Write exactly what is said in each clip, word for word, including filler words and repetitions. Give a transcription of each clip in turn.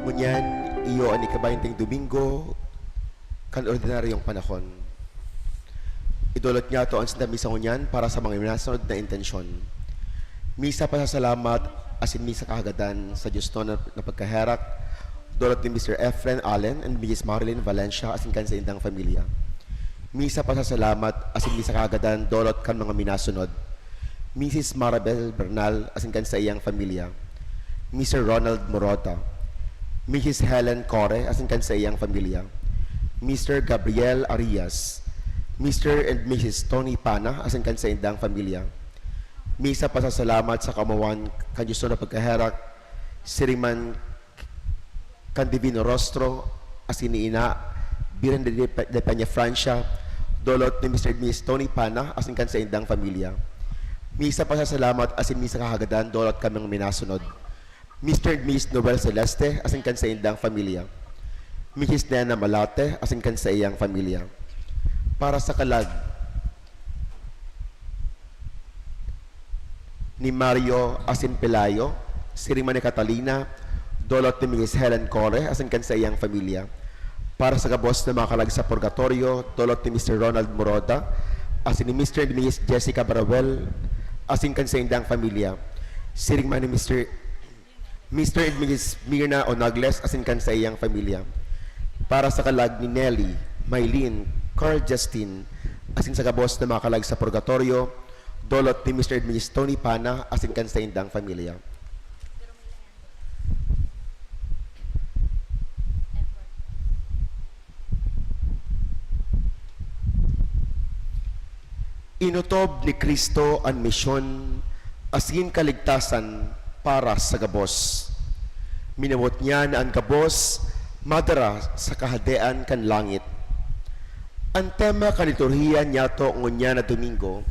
Ngunyan, iyo an ikabaynting Domingo kan ordinaryong panahon. Idolot niyato an Santa Misa ngunyan para sa mga minasunod na intensyon. Misa pasasalamat asin misa kahagadan sa Dios na, na pagkaherak, dolot ni Mister Efren Allen and Missus Marilyn Valencia asin kan saindang pamilya. Misa pasasalamat asin misa kahagadan dolot kan mga minasunod. Missus Maribel Bernal asin kan saiyang pamilya. Mister Ronald Morota. Missus Helen Core asin kan saiyang pamilya. Mister Gabriel Arias. Mister and Missus Tony Pana asin kan saindang pamilya. Misa pasasalamat sa kaomawan kan Dios na pagkaherak, siring man kan Divino Rostro, asin ni Ina, Birhen de, de, de Peña Francia, dolot ni Mister and Missus Tony Pana, asin kan saindang pamilya. Misa pasasalamat asin misa kahagadan, dolot kan mga minasunod. Mister and Missus Noel Celeste, asin kan saindang pamilya. Missus Nena Malate, asin kan saiyang pamilya. Para sa kalag ni Mario asin Pelayo, siring man ni Catalina, dolot ni Missus Helen Core, asin kan saiyang pamilya. Para sa gabos na mga kalag sa purgatorio, dolot ni Mister Ronald Moroda, asin ni Mister and Missus Jessica Barawel, asin kan saindang pamilya. Siring man ni Mister, Mister and Missus Mirna Onagles, asin kan saiyang pamilya. Para sa kalag ni Nelly, Mylene, Carl Justin, asin sa gabos na mga kalag sa purgatorio, dolot ni Mister and Missus Tony Pana, asin kan saindang pamilya. Inotob ni Cristo an misyon asin kaligtasan para sa gabos. Minawot niya na an gabos madara sa Kahadean kan langit. An tema kan liturhiya niyato ngunyan na Domingo,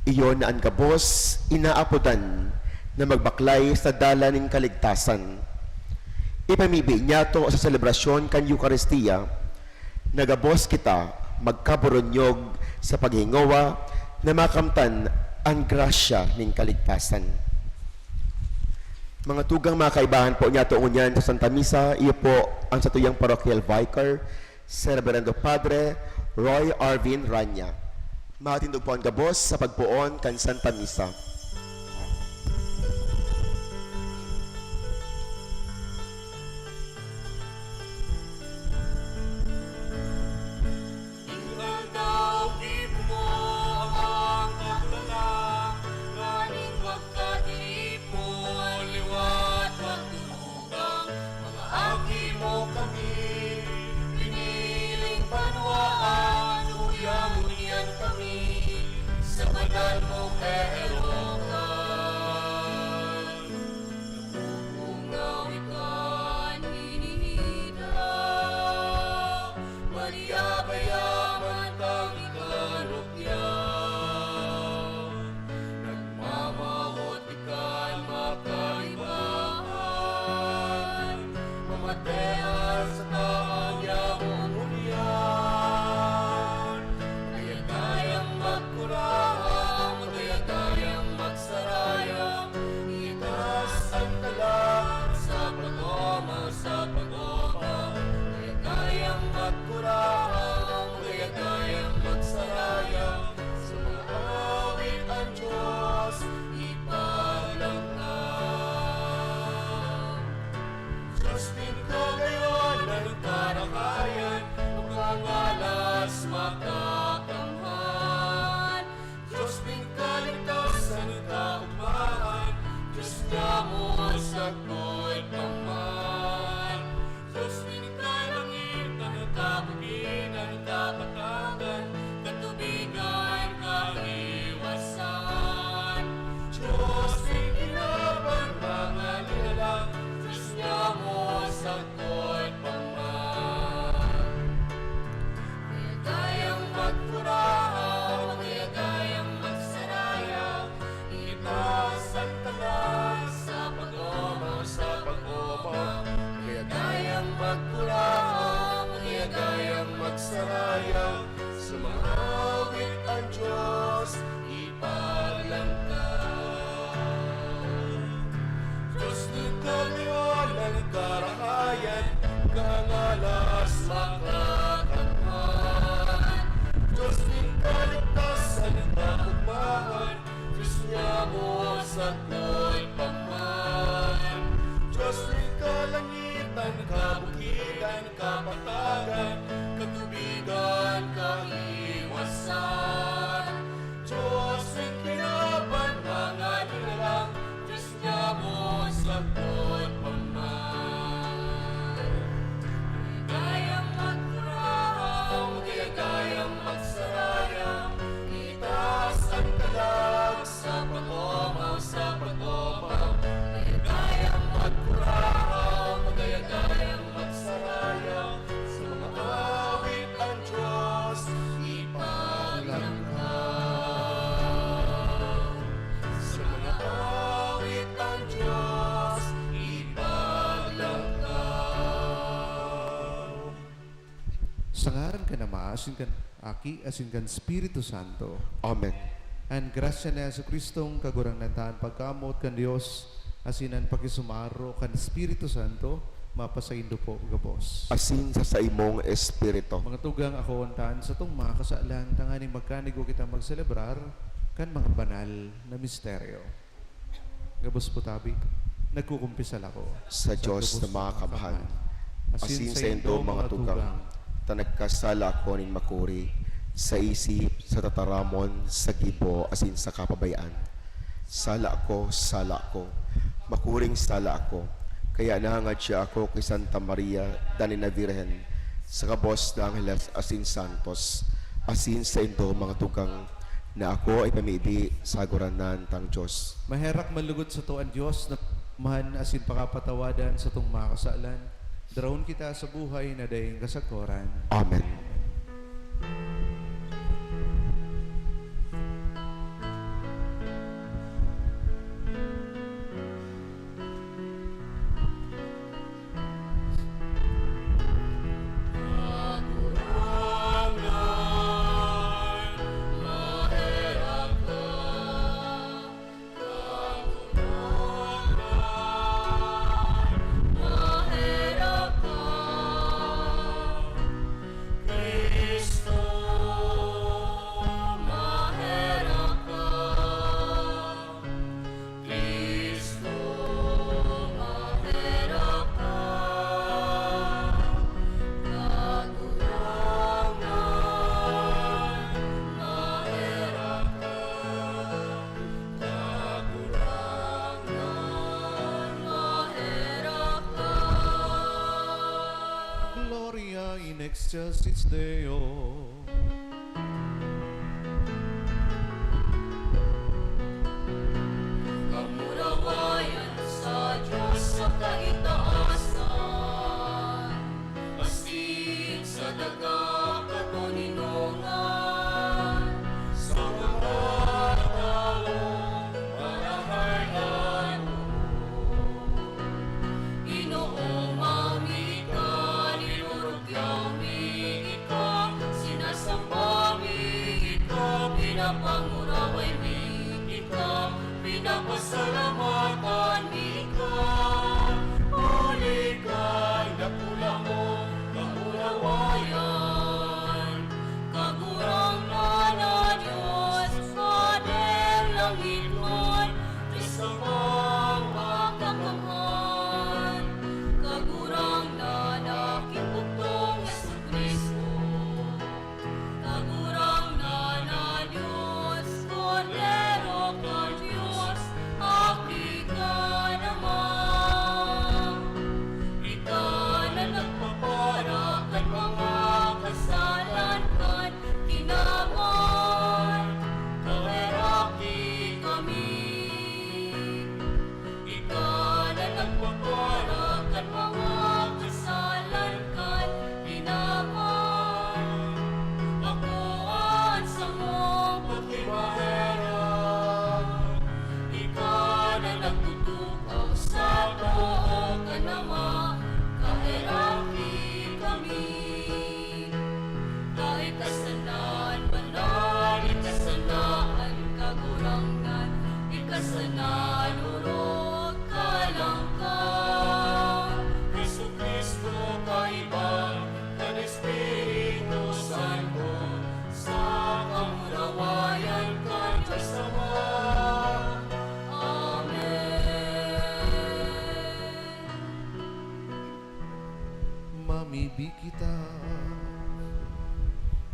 iyo na an gabos inaapodan na magbaklay sa dalan nin kaligtasan. Ipamibi niyato sa selebrasyon kan Eukaristia, na gabos kita magkaburunyog sa paghingowa na makamtan an grasya nin kaligtasan. Mga tugang, mga kaibahan po niyato ngunyan sa Santa Misa, iyo po ang satuyang parochial vicar, si Reverendo Padre Roy Arvin Rania. Matindog po an gabos sa pagpoon kan Santa Misa. Tinggal daw gibo mo ang paglalang, nganing magkatipon, liwat magturugang. Mga aki mo kami, piniling banwaan, uya ngunyan kami, sa banal mong elong. Sakot pa man. Diyos nin kalangitan, kabukidan, kapatagan, katubigan, kaiwasan. Diyos nin kinaban, mga nilalang, Diyos niya mo, sakot pa man. Gayang magkurahaw, gayang magsarayang, itaas ang kalag, sa pag-omaw, sa pag-omaw, gayang magkurahaw, gayang magsarayang, sa mga awit ang Diyos ipaglangkaw. Sa mga awit ang Diyos ipaglangkaw. Sa ngaran kan Ama, asin kan Aki, asin kan Espiritu Santo. Amen. An grasya ni Jesu-Cristong Kagurangnan, an pagkamoot kan Dios, asin an pakisumaro kan Espiritu Santo, mapasaindo po gabos. Asin sa saimong espiritu. Mga tugang, akoon ta an satong mga kasalan, tanganing magkanigo kita magselebrar kan mga banal na misteryo. Gabos po tabi, nagkukumpisal ako sa Diyos na makakabhan, asin saindo, mga tugang, ta nagkasala ako nin makuri, sa isip, sa tataramon, sa gibo, asin sa kapabayaan. Sala ako, sala ako, makuring sala ako. Kaya nangangad siya ako ki Santa Maria, danay na Birhen, sa gabos na angheles asin santos, asin saindo, mga tugang, na ako ipamibi sa Kagurangnan tang Dios. Maherak manlugod sato an Dios na Amahan asin pakapatawadan satong mga kasalan, darahon kita sa buhay na daing kasagkoran. Amen. Cristo, maherak ka. Kagurangnan, maherak ka. Kagurangnan, maherak ka. Gloria in excelsis Deo. Kamurawayan sa Dios sa kaitaasan, asin sa daga katoninongan, sa mga tawong marahay na Inooma mi ika, nirurugyaw mi ika, sinasamba mi ika, pinapanguraway mi ika, pinapasalamatan mi ika. Huli kan dakula mong kamurawayan, Kagurangnan na Dios, Pader langitnon, Dios Amang makakamhan. Kagurangnan na Kibugtong Jesu-Cristo, Kagurangnan na Dios, Kordero kan Dios, Aki kan Ama. Ika na nagpapara kan mga kasalan kan kinaban, paheraki kami. Ika na nagpapara kan mga kasalan kan kinaban, akoa an samong pakimaherak. Ika na nagtutukaw sa too kan Ama, paheraki kami. Dai kasanan banal, ika sana an Kagurangnan, ika sana an orog, kalang ka. Jesu-Cristo, kaiba kan Espiritu Santo, sa kamurawayan kan Dios Ama. Di kita.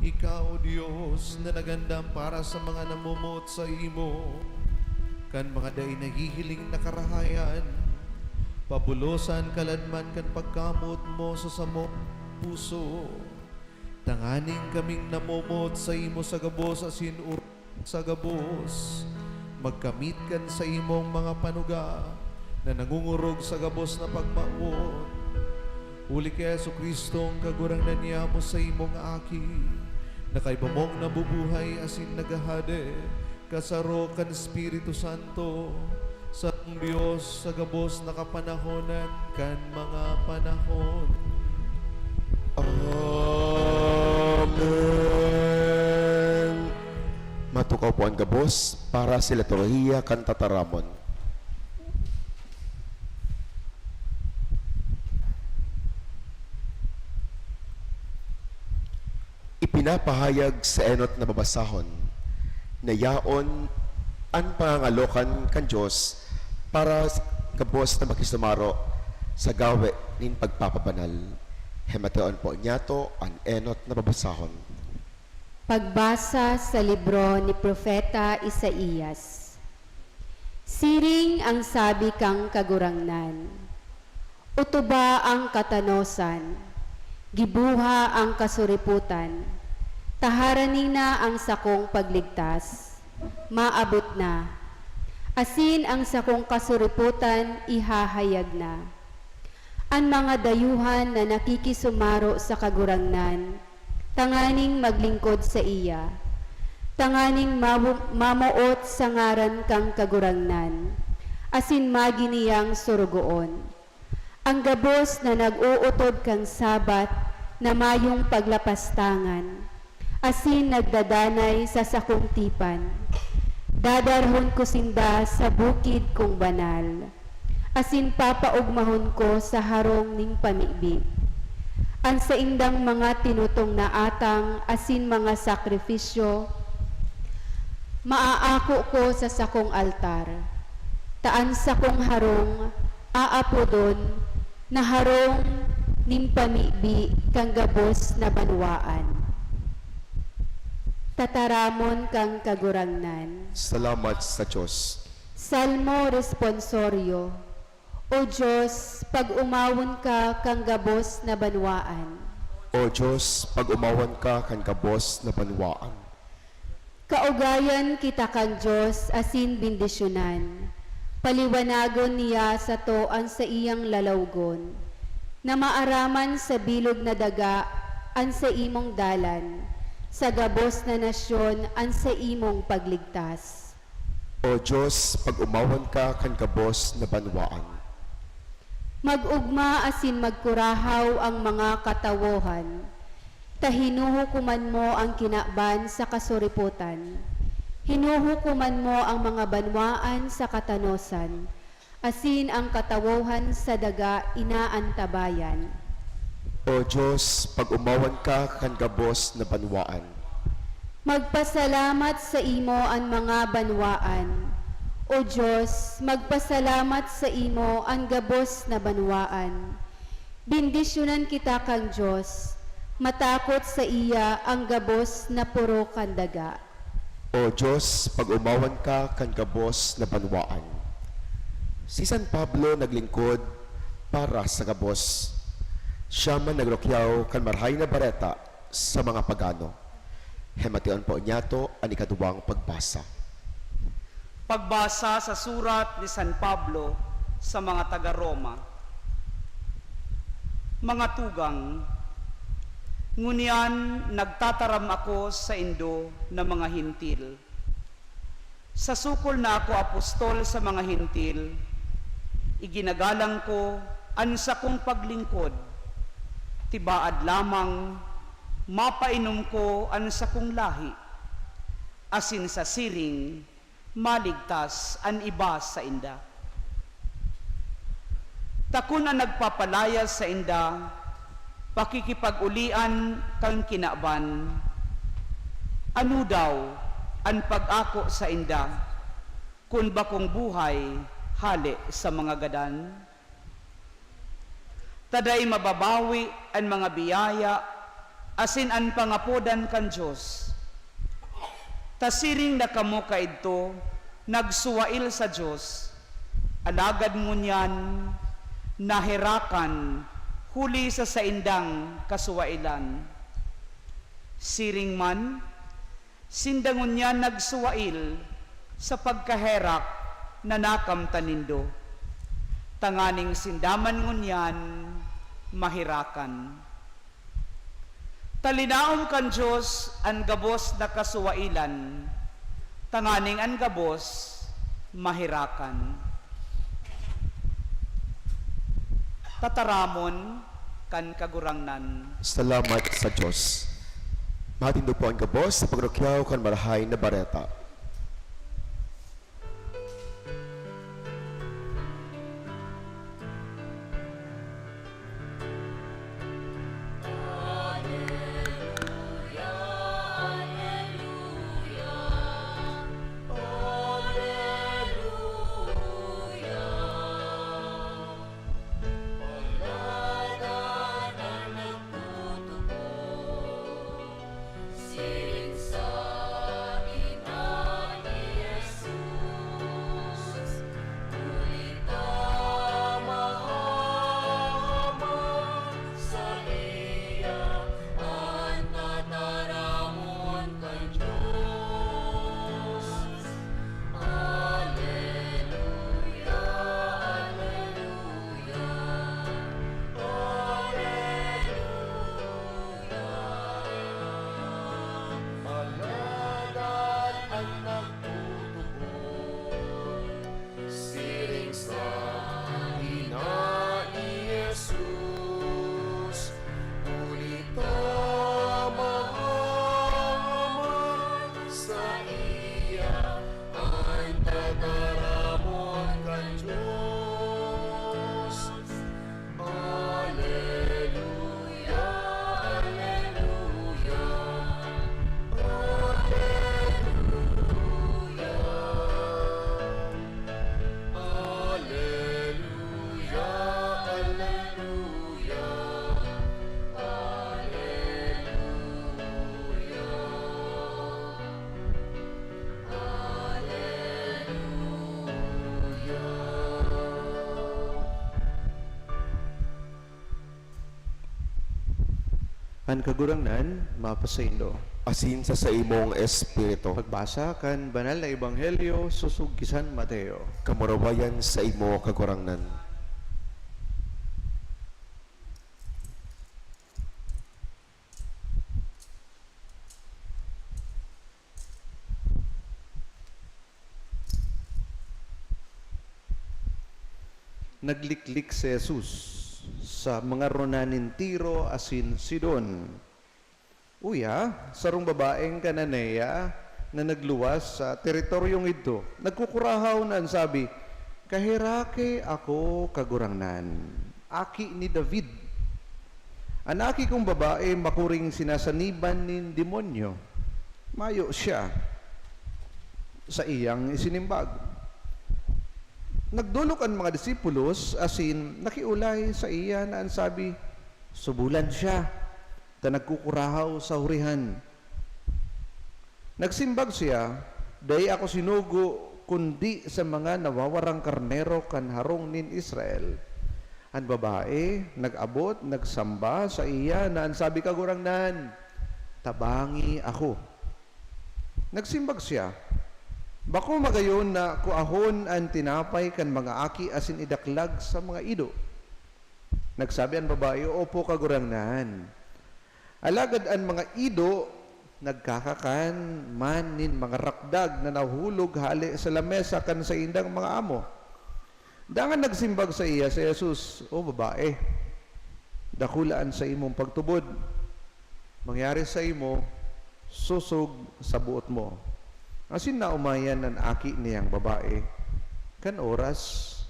Ikaw, O Dios, na nagandam para sa mga namumot sa imo, kan mga dai nahihiling na karahayan, pabulosan kaladman kan pagkamot mo sa samong puso, tanganing kaming namumot sa imo sa gabos asin sa gabos, magkamit kan saimong mga panuga na nangungorog sa gabos na pagmawot. Huli ki Jesu-Cristong Kagurangnan niamo, saimong Aki, na kaiba mong nabubuhay asin naghahade, kasaro kan Espiritu Santo, sarong Dios sa gabos na kapanahonan kan mga panahon. Amen. Matukaw po an gabos para sa liturhiya kan tataramon. Ipinapahayag sa enot na babasahon na yaon an pangangalokan kan Dios para sa gabos na makisumaro sa gawe nin pagpapabanal. Hemateon po niyato an enot na babasahon. Pagbasa sa libro ni Propeta Isaias. Siring an sabi kan Kagurangnan, "Utuba an katanosan, gibuha an kasuripotan, ta harani na an sakong pagligtas, maabot na, asin an sakong kasuripotan ihahayag na." An mga dayuhan na nakikisumaro sa Kagurangnan tanganing maglingkod saiya, tanganing mawo-, mamoot sa ngaran kan Kagurangnan, asin magi niyang sorogoon. An gabos na nag-ootod kan Sabbath na mayong paglapastangan, asin nagdadanay sa sakong tipan, dadarhon ko sinda sa bukid kong banal, asin papaogmahon ko sa harong nin pamibi. An saindang mga tinutong na atang asin mga sakrifisyo, maaako ko sa sakong altar, ta an sakong harong aapodon na harong nin pamibi kan gabos na banwaan. Tataramon kan Kagurangnan. Salamat sa Dios. Salmo Responsorio. O Dios, pag-omawon ka kan gabos na banwaan. O Dios, pag-omawon ka kan gabos na banwaan. Kaugayan kita kan Dios asin bendisyonan. Paliwanagon niya sato an saiyang lalawgon, na maaraman sa bilog na daga an saimong dalan, sa gabos na nasyon an saimong pagligtas. O Dios, pag-omawon ka kan gabos na banwaan. Mag-ogma asin magkurahaw an mga katawohan, ta hinuhukoman mo an kinaban sa kasuripotan. Hinuhukoman mo an mga banwaan sa katanosan, asin an katawohan sa daga inaantabayan. O Dios, pag-omawon ka kan gabos na banwaan. Magpasalamat saimo an mga banwaan. O Dios, magpasalamat saimo an gabos na banwaan. Bendisyonan kita kan Dios, matakot saiya an gabos na poro kan daga. O Dios, pag-omawon ka kan gabos na banwaan. Si San Pablo naglingkod para sa gabos. Siya man nagrukyaw kan Marahay na Bareta sa mga pagano. Hemation po niyato an ikaduwang pagbasa. Pagbasa sa surat ni San Pablo sa mga taga Roma. Mga tugang, ngunyan nagtataram ako saindo na mga Hentil. Sa sukol na ako apostol sa mga Hentil, iginagalang ko an sakong paglingkod. Tibaad lamang, mapainom ko an sakong lahi, asin sa siring, maligtas an iba sainda. Ta kun an nagpapalayas sainda pakikipag-olian kan kinaban, ano daw an pag-ako sainda kun bakong buhay hale sa mga gadan? Ta dai mababawi an mga biyaya asin an pangapodan kan Dios. Ta siring na kamo kaidto nagsuwail sa Dios, alagad ngunyan naherakan huli sa saindang kasuwailan. Siring man, sinda ngunyan nagsuwail sa pagkaherak na nakamtan nindo, tanganing sinda man ngunyan maherakan. Ta linaom kan Dios an gabos na kasuwailan, tanganing an gabos maherakan. Tataramon kan Kagurangnan. Salamat sa Dios. Matindog po an gabos sa pagrukyaw kan Marahay na Bareta. Siring sainda ni Jesus, huli ta mahaman saiya an tataramon kan Dios. Aleluya, aleluya, aleluya. Alagad an nagtutubod, siring sainda ni Jesus, huli ta mahaman saiya an tataramon kan Dios. Aleluya, aleluya, aleluya. Aleluya, aleluya, aleluya. Aleluya. An Kagurangnan mapasaindo. Asin sa saimong espiritu. Pagbasa kan Banal na Ebanghelyo sosog ki San Mateo. Kamurawayan saimo, Kagurangnan. Nagliklik si Jesus sa mga rona nin Tiro asin Sidon. Uya, sarong babaeng Cananea na nagluwas sa teritoryong idto, nagkukurahaw na an sabi, "Kaherake ako, Kagurangnan, aki ni David. An aki kong babae makuring sinasaniban nin demonyo. Mayo siya sa iyang isinimbag." Nagdolok an mga disipulos asin nakiolay saiya na an sabi, "Subolan siya, ta nagkukurahaw sa hurihan." Nagsimbag siya, "Dai ako sinugo kundi sa mga nawawarang karnero kan harong nin Israel." An babae nag-abot, nagsamba saiya na an sabi, "Kagurangnan, tabangi ako." Nagsimbag siya, "Bako magayon na kuahon an tinapay kan mga aki asin idaklag sa mga ido?" Nagsabi an babae, "Opo, Kagurangnan." Alagad an mga ido nagkakakan man nin mga rakdag na nahulog hale sa lamesa kan saindang mga amo. Dangan nagsimbag saiya si Jesus, "O babae, dakula an saimong pagtubod. Mangyari saimo sosog sa boot mo." Asin naomayan an aki niyang babae kan oras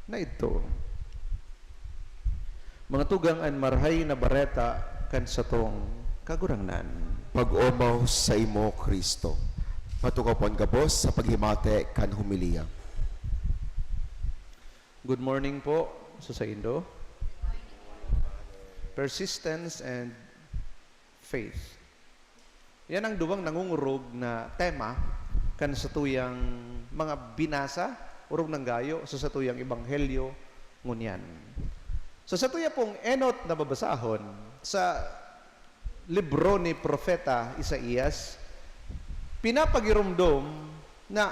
na idto. Mga tugang, an Marahay na Bareta kan satong Kagurangnan. Pag-omaw saimo, Cristo. Matukaw po an gabos sa paghimate kan homilya. Good morning po sa saindo. Persistence and faith. Yan ang duwang nangungurog na tema kan satuyang mga binasa, orog nang gayo sa satuyang ebanghelyo ngunyan. Sa satuya pong enot na babasahon, sa libro ni Propeta Isaias, pinapagiromdom na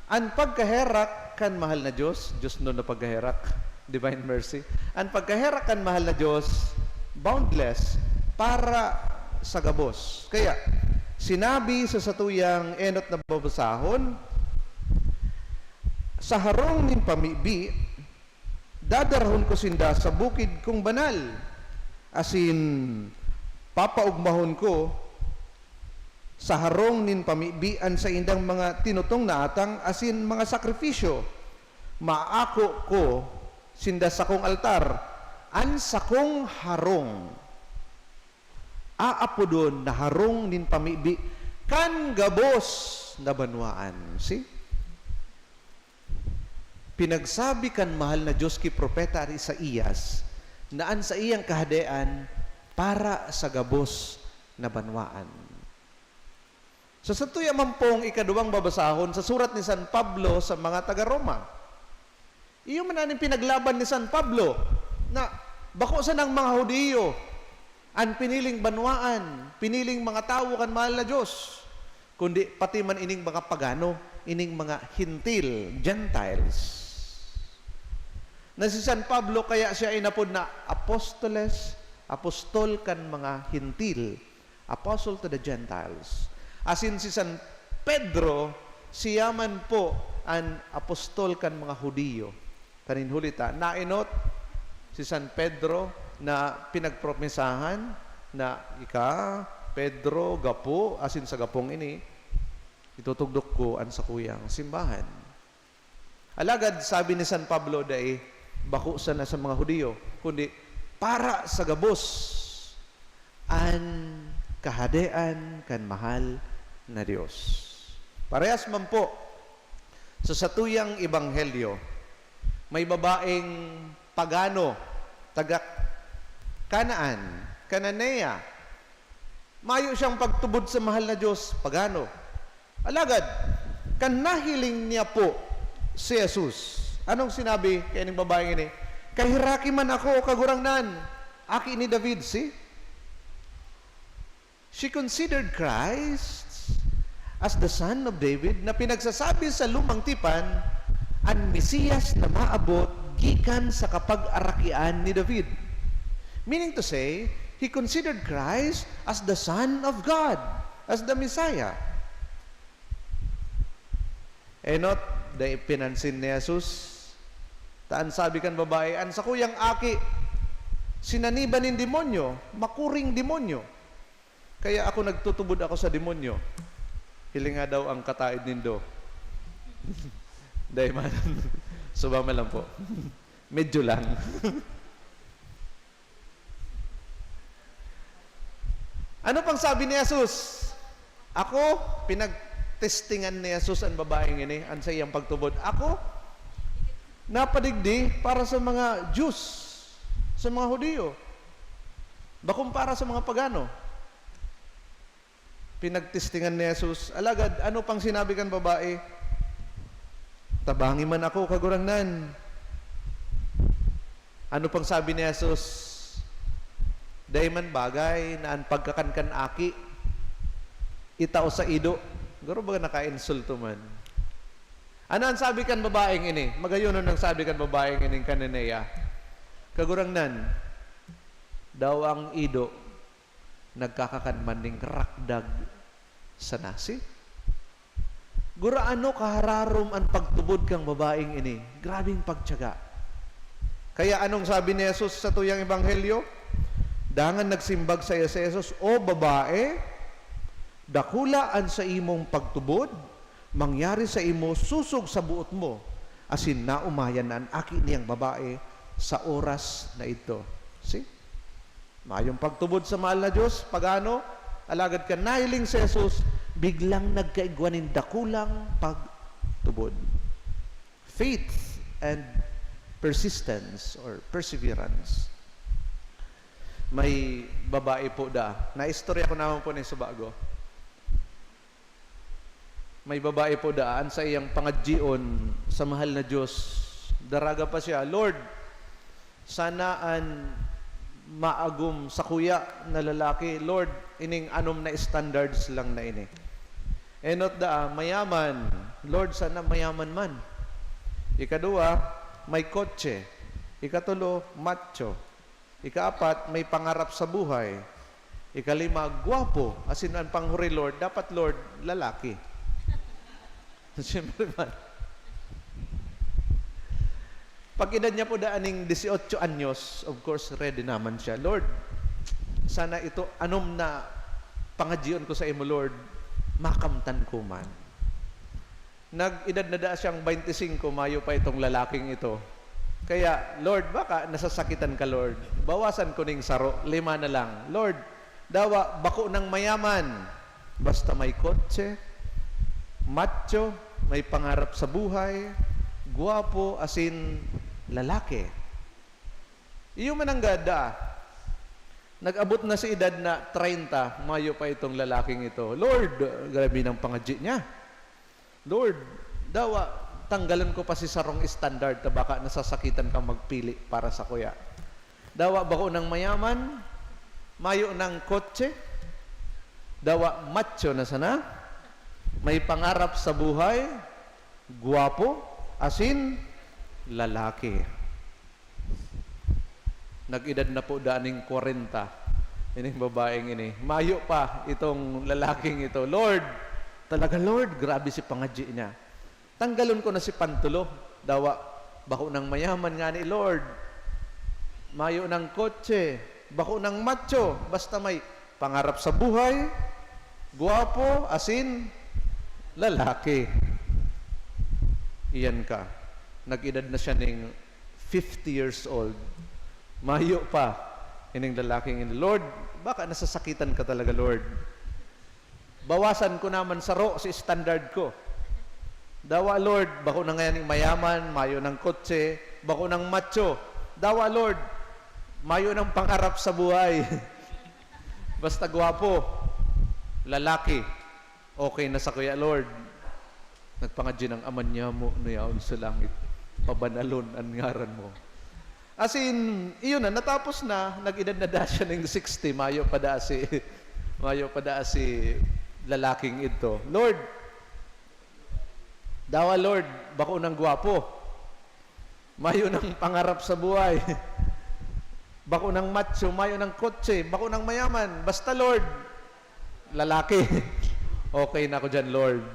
an pagkaherak kan mahal na Diyos, Diyos no na pagkaherak, Divine Mercy, an pagkaherak kan mahal na Diyos, boundless, para sa gabos. Kaya, sinabi sa satuyang enot na babasahon, "Sa harong nin pamibi, dadarahon ko sinda sa bukid kong banal, asin papaogmahon ko sa harong nin pamibi an saindang mga tinutong na atang asin mga sakripisyo. Maako ko sinda sakong altar, an sakong harong aapodon na harong nin pamibi kan gabos na banwaan." See? Pinagsabi kan mahal na Diyos ki Propeta Isaias na an saiyang kahadean para sa gabos na banwaan. Sa satuya man pong ikaduwang babasahon, sa surat ni San Pablo sa mga taga-Roma, iyo man aning pinaglaban ni San Pablo, na bako sanang mga Judio an piniling banwaan, piniling mga tawo kan mahal na Diyos, kundi pati man ining mga pagano, ining mga Hentil, Gentiles. Na si San Pablo kaya siya inapod na apostoles, apostol kan mga Hentil, apostle to the Gentiles. Asin si San Pedro, siya man po an apostol kan mga Judio. Kanin huli ta, naenot si San Pedro na pinagpromesahan na, "Ika, Pedro, gapo, asin sa gapong ini, itutugdok ko an sakuyang simbahan." Alagad sabi ni San Pablo, dai bako sana sa mga Judio, kundi para sa gabos an Kahadean kan mahal na Dios. Parehas man po, sa satuyang ebanghelyo, may babaeng pagano, taga Canaan, Cananea. Mayo siyang pagtubod sa mahal na Dios, pagano. Alagad, kan nahiling niya po si Jesus, anong sinabi kaining babaeng ini? "Kaheraki man ako, Kagurangnan, aki ni David," si She considered Christ as the Son of David, na pinagsasabi sa Lumang Tipan an Mesiyas na maabot gikan sa kapag-arakian ni David. Meaning to say, he considered Christ as the Son of God, as the Messiah. Enot, dai pinansin ni Jesus. Ta an sabi kan babae, "An sakuyang aki, sinaniban nin demonyo, makuring demonyo. Kaya ako nagtutubod ako sa demonyo." Hilinga daw ang kataed nindo. Dai man. Suba man lang po. Medyo lang. Ano pang sabi ni Jesus? Ako, pinagtestingan ni Jesus an babaeng ini, an saiyang pagtubod. Ako, napadigdi para sa mga Jews, sa mga Judio. Bakong para sa mga pagano. Pinagtestingan ni Jesus. Alagad, ano pang sinabi kan babae? "Tabangi man ako, Kagurangnan." Ano pang sabi ni Jesus? "Dai man bagay na an pagkakan kan aki itao sa ido." Garo baga nakainsulto man. Ano an sabi kan babaeng ini? Magayonon ang sabi kan babaeng ining Cananea, "Kagurangnan, daw ang ido nagkakakan man ning rakdag sa nasi." Gurano kahararom an pagtubod kan babaeng ini. Grabing pagtiyaga. Kaya anong sabi ni Jesus sa tuyang ebanghelyo? Dangan nagsimbag saiya si Jesus, "O babae, dakula an saimong pagtubod, mangyari saimo sosog sa boot mo." Asin naomayan na an aki niyang babae sa oras na idto. See? Mayong pagtubod sa mahal na Dios, pagano? Alagad kan nahiling si Jesus, biglang nagkaigwa nin dakulang pagtubod. Faith and persistence or perseverance. May babae po da. Naistorya ko naman po nin subago. May babae po da, an saiyang pangadyion sa mahal na Diyos. Daraga pa siya, "Lord, sana an maagom sakuya na lalaki, Lord, ining anom na standards lang na ini." Enot da, mayaman. "Lord, sana mayaman man." Ikaduwa, may kotse. Ikatulo, macho. Ikaapat, may pangarap sa buhay. Ikalima, gwapo. Asin an panghuri, Lord, dapat, Lord, lalaki. Siyempre man. Pag-edad niya po da aning dieciocho anyos, of course, ready naman siya. "Lord, sana ito anom na pangadyion ko sa imo, Lord, makamtan ko man." Nag-edad na da siyang baynte singko, mayo pa itong lalaking ito. Kaya, "Lord, baka nasasakitan ka, Lord. Bawasan ko ning saro, lima na lang. Lord, dawa bako nang mayaman. Basta may kotse, macho, may pangarap sa buhay, gwapo, asin lalaki." Iyo man ang gada. Nag-abot na sa edad na treinta, mayo pa itong lalaking ito. "Lord, grabe nang pangadyi niya. Lord, dawa tanggalan ko pa si sarong standard ta baka nasasakitan kang magpili para sakuya. Dawa bako nang mayaman, mayo nang kotse, dawa macho na sana, may pangarap sa buhay, gwapo, asin lalaki." Nag-edad na po da ning kwarenta ining babaeng ini. Mayo pa itong lalaking ito. "Lord, talaga, Lord, grabe si pangadyi niya. Tanggalon ko na si pantulo. Dawa, bako nang mayaman ngani, Lord. Mayo nang kotse, bako nang macho, basta may pangarap sa buhay, gwapo, asin lalaki." Iyan ka. Nag-edad na siya ning fifty years old. Mayo pa ining lalaking ini, "Lord, baka nasasakitan ka talaga, Lord. Bawasan ko naman saro si standard ko. Dawa, Lord, bako na ngayan mayaman, mayo nang kotse, bako nang macho. Dawa, Lord, mayo nang pangarap sa buhay. Basta gwapo, lalaki. Okay na sakuya, Lord." Nagpangadyi ang Ama niyamo na yaon sa langit, pabanalon an ngaran mo. Asin, iyon na, natapos na, nag-edad na da siya ning sixty, mayo pa da si, mayo pa da si lalaking idto. "Lord, dawa, Lord, bako nang gwapo. Mayo nang pangarap sa buhay. Bako nang macho, mayo nang kotse, bako nang mayaman. Basta, Lord, lalaki. Okay na ako dyan, Lord.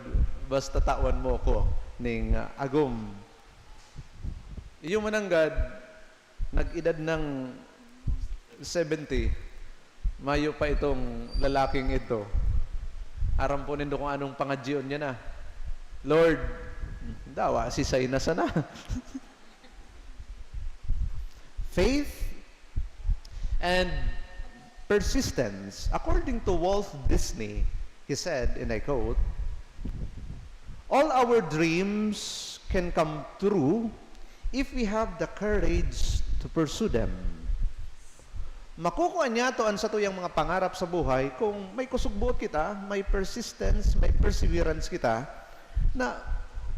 Basta tawan mo ako ning, ah, agom." Iyo mananggad, nag-edad ng seventy, mayo pa itong lalaking ito. Aram po nindo kung anong pangadyion niya na, "Lord, dawa, sisay na sana." Faith and persistence. According to Walt Disney, he said, and I quote, "All our dreams can come true if we have the courage to pursue them." Makukua niyato an satuyang mga pangarap sa buhay kung may kusog-buot kita, may persistence, may perseverance kita, na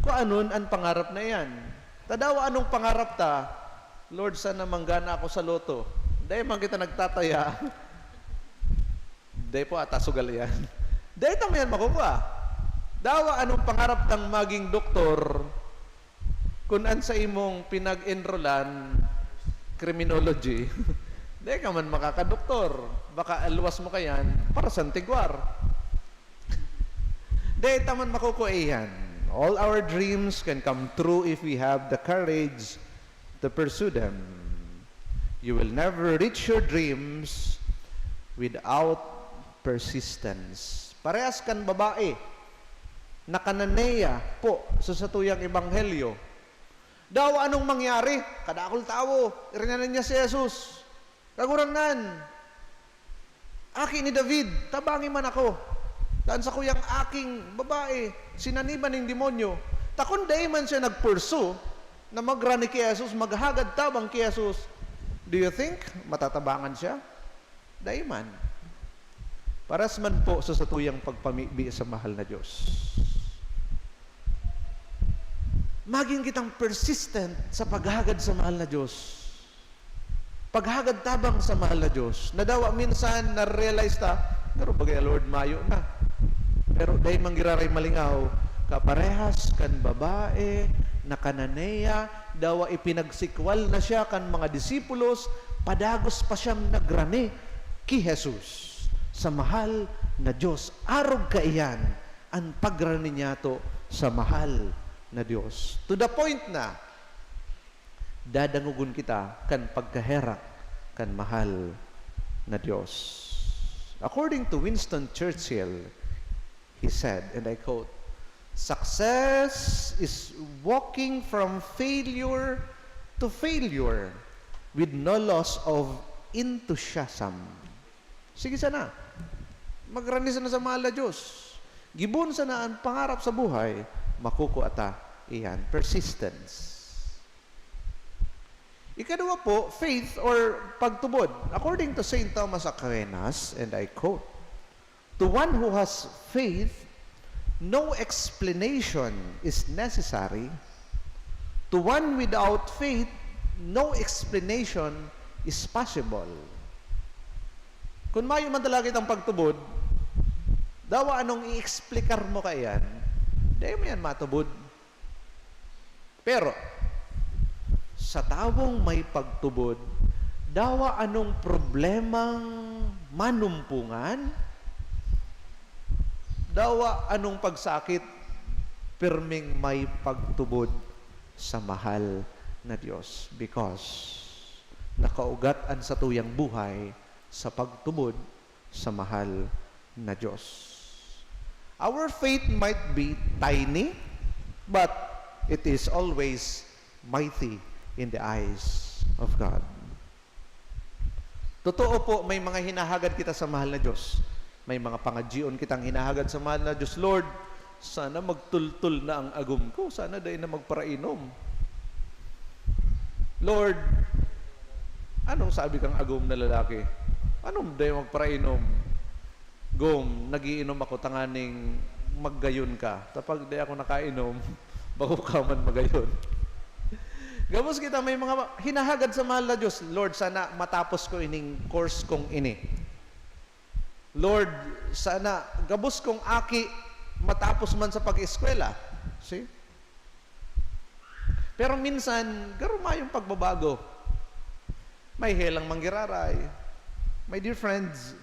kuanon an pangarap na iyan. Ta dawa anong pangarap ta, "Lord, sana manggana ako sa lotto." Dai man kita nagtataya. Dai po ata sugal iyan. Dai ta man yan makukua. Dawa anong pangarap tang maging doktor, kun an saimong pinag-enrolan, criminology, dai ka man makakadoktor. Baka aluwas mo kayan, para sa Antigua. Dai ta man makukua iyan. All our dreams can come true if we have the courage to pursue them. You will never reach your dreams without persistence. Parehas kan babae na Cananea po sa satuyang ebanghelyo. Daw anong mangyari? Kadakul tawo, irinan niya si Jesus. "Kagurangnan, Aki ni David, tabangi man ako. Daan sa kuyang aking babae, sinaniban ning demonyo." Ta kun dai man siya nagpursu na magrani ki Jesus, maghagad tabang ki Jesus, do you think matatabangan siya? Dai man. Paras man po sa satuyang pagpamibi sa mahal na Diyos. Magin kitang persistent sa paghagad sa mahal na Diyos. Paghagad tabang sa mahal na Diyos. Nadawa minsan, na-realize ta, "Pero bagay, Lord, mayo na." Pero dai man giraray malingaw, kaparehas kan babae na Cananea, dawa ipinagsikwal na siya kan mga disipulos, padagos pa siyang nagrani ki Jesus sa mahal na Diyos. Arog kaiyan an pagrani niyato sa mahal na Diyos. To the point na dadangogon kita kan pagkaherak kan mahal na Diyos. According to Winston Churchill, he said, and I quote, "Success is walking from failure to failure with no loss of enthusiasm." Sige sana. Magrani sana sa mahal na Diyos. Gibohon sana an pangarap sa buhay, makukua ta iyan. Persistence. Ikaduwa po, faith or pagtubod. According to Saint Thomas Aquinas, and I quote, "To one who has faith, no explanation is necessary. To one without faith, no explanation is possible." Kun mayo man talaga kitang pagtubod, dawa anong i-eksplikar mo kaiyan, dai mo yan matubod. Pero, sa tawong may pagtubod, dawa anong problemang manumpungan, dawa anong pagsakit, pirming may pagtubod sa mahal na Diyos, because nakaugat an satuyang buhay sa pagtubod sa mahal na Diyos. Our faith might be tiny, but it is always mighty in the eyes of God. Totoo po, may mga hinahagad kita sa mahal na Diyos. May mga pangadyion kitang hinahagad sa mahal na Diyos. "Lord, sana magtultol na ang agom ko. Sana dai na magparainom." "Lord," anong sabi kang agom na lalaki? "Anong dai magparainom?" "Gom, nagiinom ako tanganing maggayon ka. Ta pag dai ako nakainom, bako ka man magayon." Gabos kita may mga hinahagad sa mahal na Diyos, "Lord, sana matapos ko ining course kong ini. Lord, sana gabos kong aki matapos man sa pag-eskwela." See? Pero minsan, garo mayong pagbabago. May helang manggiraray. My dear friends,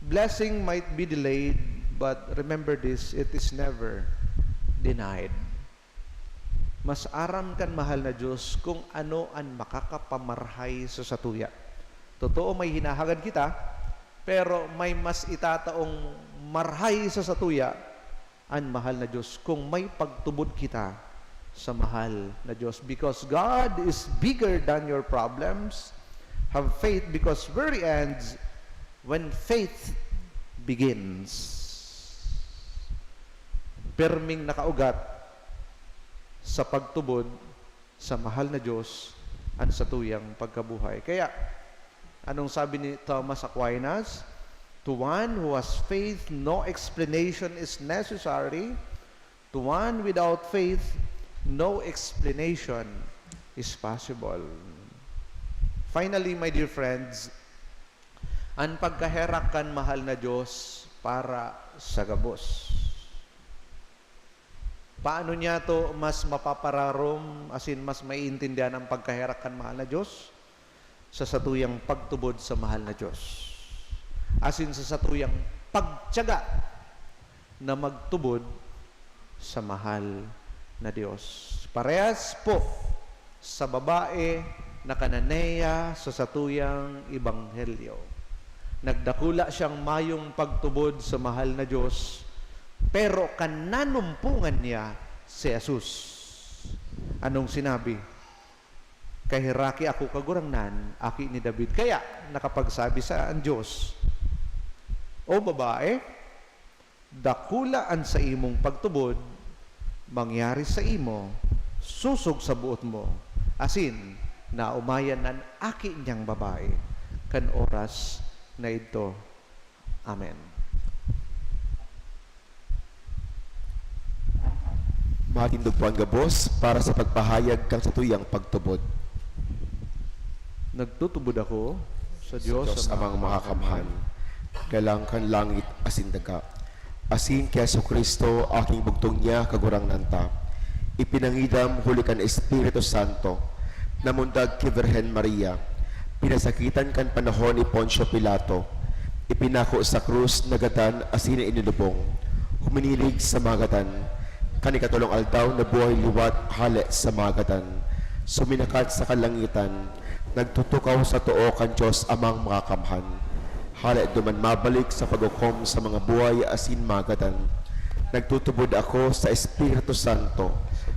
blessing might be delayed, but remember this, it is never denied. Mas aram kan mahal na Diyos kung ano an makakapamarhay sa satuya. Totoo, may hinahagad kita, pero may mas itataong marhay sa satuya an mahal na Diyos kung may pagtubod kita sa mahal na Diyos. Because God is bigger than your problems. Have faith, because worry ends when faith begins. Pirming nakaugat sa pagtubod sa mahal na Diyos an satuyang pagkabuhay. Kaya, anong sabi ni Thomas Aquinas? "To one who has faith, no explanation is necessary. To one without faith, no explanation is possible." Finally, my dear friends, an pagkaherak kan mahal na Diyos para sa gabos. Paano niyato mas mapapararom asin mas maiintindihan an pagkaherak kan mahal na Diyos? Sa satuyang pagtubod sa mahal na Diyos, asin sa satuyang pagtiyaga na magtubod sa mahal na Diyos. Parehas po sa babae na Cananea sa satuyang ebanghelyo. Nagdakula siyang mayong pagtubod sa mahal na Diyos, pero kan nanumpungan niya si Jesus. Anong sinabi? "Kaheraki ako, Kagurangnan, Aki ni David." Kaya nakapagsabi sa an Diyos, "O babae, dakula an saimong pagtubod, mangyari saimo sosog sa boot mo." Asin naomayan an aki niyang babae. kan oras na idto. Amen. Matindog po an gabos para sa pagpahayag kan satuyang pagtubod. Nagtutubod ako sa Sa Diyos Diyos Amang Amang Makakamhan, Makakamhan, galang kan langit asin daga, asin ki Jesu-Cristo, aking bugtong niya, Kagurangnan ta. Ipinangidam huli kan Espiritu Santo, namundag ki Birhen Maria, pinasakitan kan panahon ni Poncio Pilato, ipinako sa krus, nagadan asin inilubong. Huminilig sa mga gadan. Kan ikatolong aldaw, nabuhay liwat hale sa mga gadan. Suminakat sa kalangitan, nagtutukaw sa too kan Diyos Amang Makakamhan. Hale duman mabalik sa paghukom sa mga buhay asin mga gadan. Nagtutubod ako sa Espiritu Santo,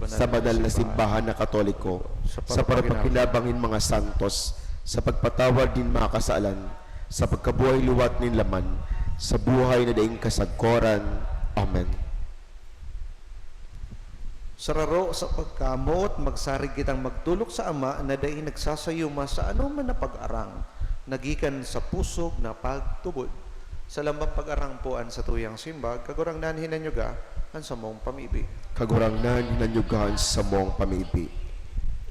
sa banal na simbahan na Katoliko, sa pagpakinabang nin mga santos, sa pagpatawad nin mga kasalan, sa pagkabuhay liwat nin laman, sa buhay na daing kasagkoran. Amen. Sararo sa pagkamoot, magsarig kitang magdolok sa Ama na dai nagsasayuma sa anoman na pag-arang na gikan sa pusog na pagtubod. Sa lambang pag-arang po an satuyang simbag, Kagurangnan, hinanyuga an samong pamibi. Kagurangnan, hinanyuga an samong pamibi.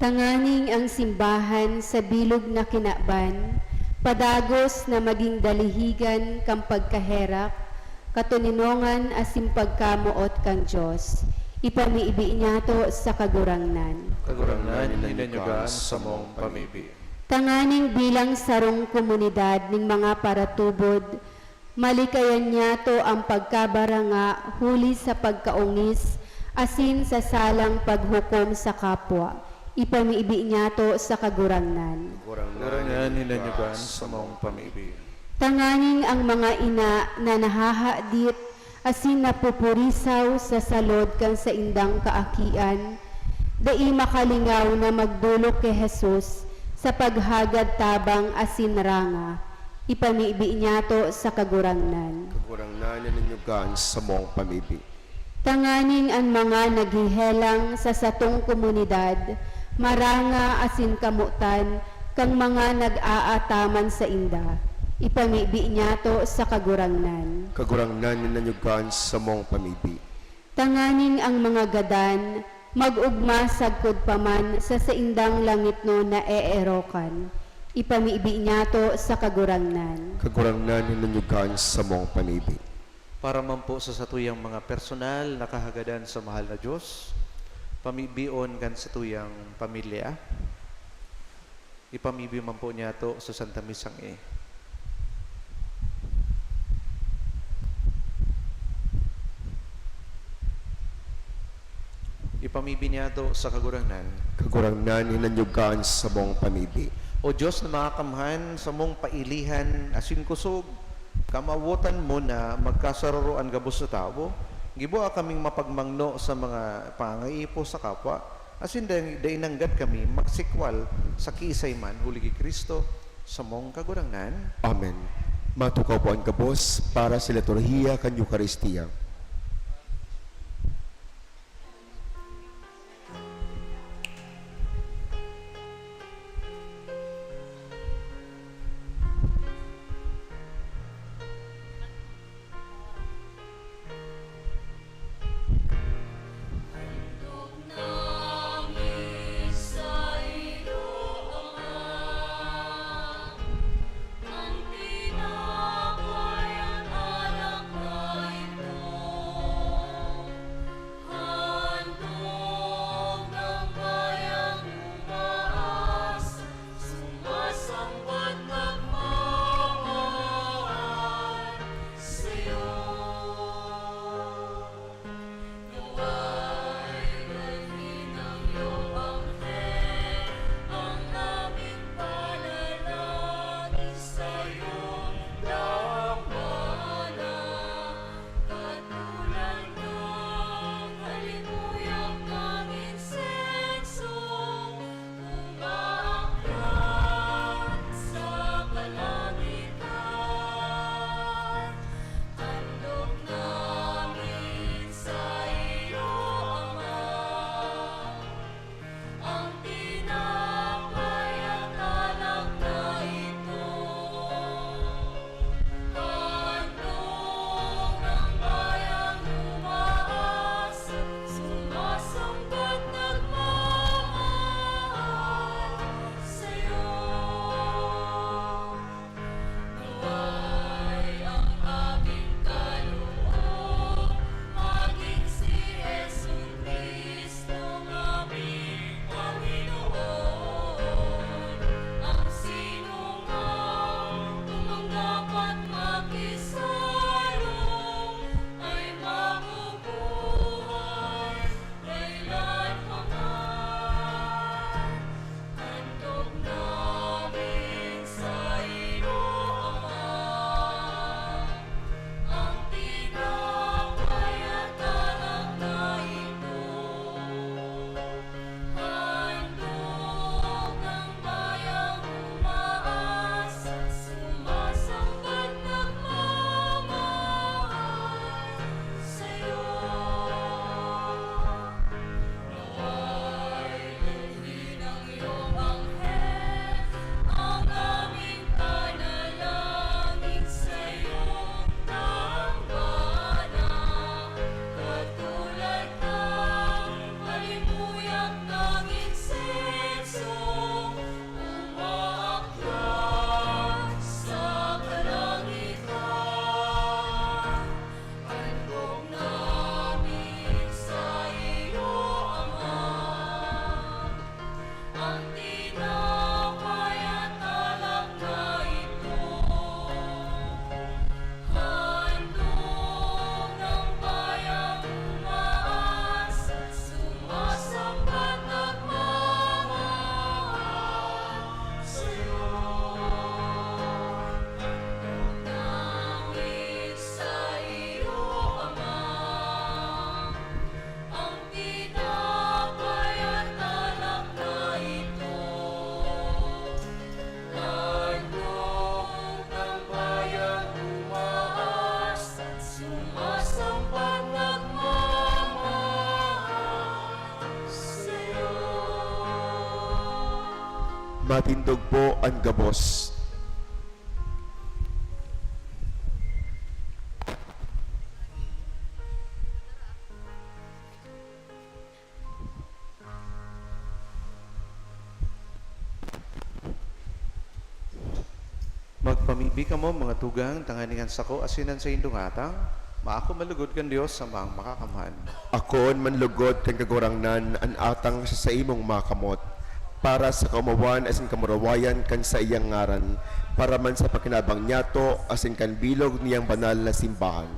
Tanganing ang simbahan sa bilog na kinaban, padagos na magin dalihigan kan pagkaherak, katoninongan asin pagkamoot kan Dios, ipamibi niyato sa Kagurangnan. Kagurangnan, hinanyuga an samong pamibi. Tanganing bilang sarong komunidad nin mga paratubod, malikayan niyato an pagkabaranga huli sa pagkaongis asin sa salang paghukom sa kapwa, ipamibi niyato sa Kagurangnan. Kagurangnan, hinanyuga an samong pamibi. Tanganing ang mga ina na nahahadit asin napupurisaw sa salod kan saindang kaakian, dai makalingaw na magdolok ki Jesus sa paghagad tabang asin ranga, ipamibi niyato sa Kagurangnan. Kagurangnan, hinanyuga an samong pamibi. Tanganing an mga naghehelang sa satong komunidad, maranga asin kamotan kan mga nag-aataman sainda, ipamibi niyato sa Kagurangnan. Kagurangnan, hinanyuga an samong pamibi. Tanganing ang mga gadan mag-ogma sagkod pa man sa saindang langitnon na eerokan, ipamibi niyato sa Kagurangnan. Kagurangnan, hinanyuga an samong pamibi. Para man po sa satuyang mga personal na kahagadan sa mahal na Diyos, pamibion kan satuyang pamilya, ipamibi man po niyato sa Santa Misang i. Ipamibi niyato sa Kagurangnan. Kagurangnan, hinanyuga an samong pamibi. O Diyos na Makakamhan, samong pailihan asin kusog, kamawotan mo na magkasararo an gabos na tawo. Gibua kaming mapagmangno sa mga pangangaipo sa kapwa, asin dai, dai nanggad kami magsikwal sa kiisay man, huli ki Cristo, samong Kagurangnan. Amen. Matukaw po an gabos para sa liturhiya kan Eukaristia. Matindog po an gabos. Magpamibi kamo, mga tugang, tanganing an sako asin an saindong atang maako manlugod kan Dios, Amang Makakamhan. Akoon manlugod kan Kagurangnan an atang sa saimong mga kamot, para sa kaomawan asin kamurawayan kan saiyang ngaran, para man sa pakinabang niyato asin kan bilog niyang banal na simbahan.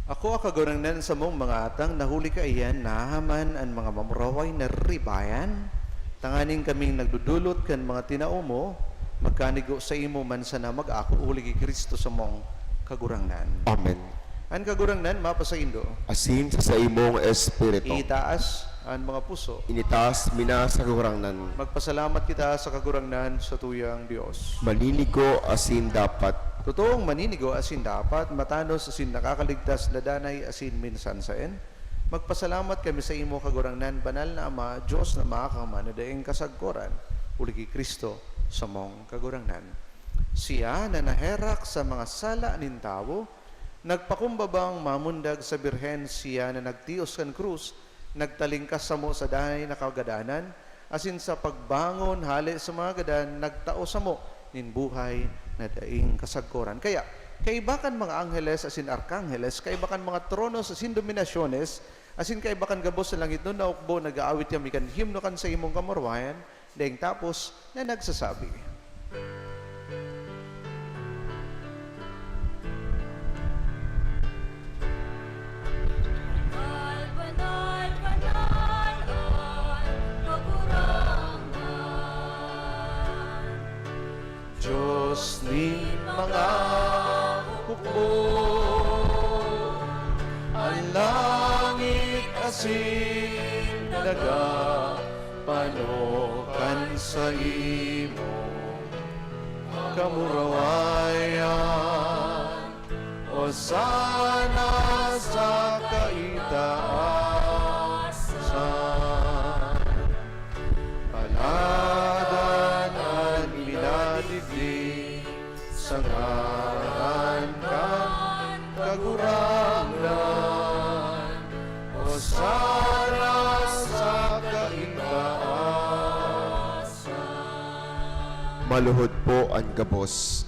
Akoa, Kagurangnan, samong mga atang na huli kaiyan nahahaman an mga mamuraway na ribayan, tanganing kaming nagdudulot kan mga tinao mo, magkanigo saimo man sana mag-ako huli ki Cristo samong Kagurangnan. Amen. An Kagurangnan mapasaindo. Asin sa saimong espiritu. Itaas an mga puso. Initaas mi na sa Kagurangnan. Magpasalamat kita sa Kagurangnan, satuyang Dios. Maninigo asin dapat. Totoong maninigo asin dapat, matanos asin nakakaligtas na danay asin minsan saen. Magpasalamat kami saimo, Kagurangnan, Banal na Ama, Dios na Makakamhan na daing kasagkoran, huli ki Cristo, samong Kagurangnan. Siya na naherak sa mga sala nin tawo, nagpakumbabang mamundag sa Birhen, siya na nagtios kan krus, nagtalingkas samo sa danay na kagadanan, asin sa pagbangon hale sa mga gadan, nagtao samo nin buhay na daing kasagkoran. Kaya, kaiba kan mga angheles asin arkangheles, kaiba kan mga tronos asin dominasyones, asin kaiba kan gabos na langitnon na hukbo, nag-aawit kami kan himno kan saimong kamurawayan, daing tapos na nagsasabi, "Banal, banal, banal an Kagurangnan, Dios nin mga hukbo. An langit asin daga pano kan saimong kamurawayan. Hosana sa kaitaasan. Paladan an minadigdi sa ngaran kan Kagurangnan. Hosana sa kaitaasan." Maluhod po an gabos.